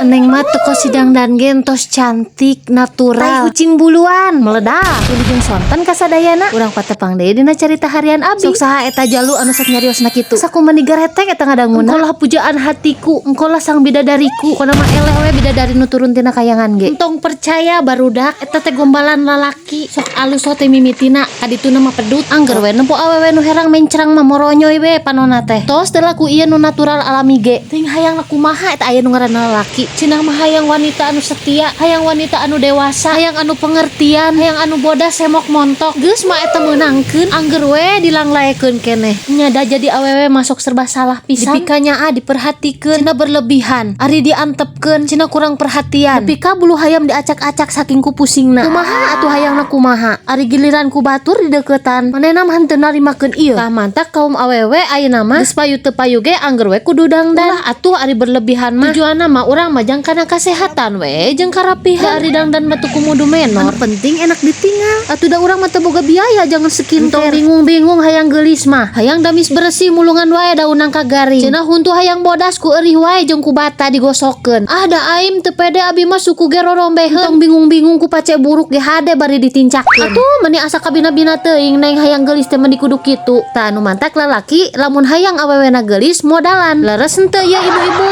Neng mah teu kos dangdan ge tos cantik natural. Tai kucing buluan meledak. Wilujeng sonten kasadayana. Urang patepang deui dina carita harian abi. Sok saha eta jalu anu sok nyariosna kitu? Sakumaha digaretek eta ngadanguna. Engkolah pujaan hatiku, engkolah sang bidadariku. Pokona mah eleh we bidadari nu turun tina kayangan ge. Entong percaya, barudak, eta teh gombalan lalaki. Sok alus teh mimitina, kadituna mah pedut. Angger we nempo awewe nu herang mencrang mah moronyoy we panona teh. Tos teu laku ieu nu natural alami ge. Teuing hayang kumaha eta aya nu ngaranna lalaki. Cenah mah hayang wanita anu setia, hayang wanita anu dewasa, hayang anu pengertian, hayang anu bodas semok montok. Geus mah eta meunangkeun, angger we dilanglaekeun keneh. Nya da jadi awewe masuk serba salah pisan. Dipikanya ah diperhatikeun, cenah berlebihan. Ari diantepkeun cenah kurang perhatian. Nepi ka bulu hayam diacak-acak saking ku pusingna. Kumaha atuh hayangna kumaha? Ari giliran ku batur dideukeutan, manehna mah henteu narimakeun ieu. Tah, mantak kaum awewe ayeuna mah geus payu teu payu ge angger we kudu dangdan. Ulah atuh ari berlebihan mah. Tujuanna mah urang mah jang kana kasehatan we jeung karapihan. Da ari dangdan mah teu kumudu menor. Anu penting enak ditinggal. Atuh da urang mah teu boga biaya jangan skincare. Bingung-bingung hayang geulis mah. Hayang damis bersih mulungan wae daun nangka garing. Cenah huntu hayang bodas ku eurih wae jeung ku bata digosokeun. Ah, da aim teu pede, abi mah suku ge rorombeheun. Tong bingung-bingung, ku face buruk ge hade bari ditincakeun. Atuh meni asa kabina-bina teuing, neng hayang geulis teh meni kudu kitu. Tah, anu mantak lalaki lamun hayang awewena geulis modalan. Leres henteu ya, ibu-ibu?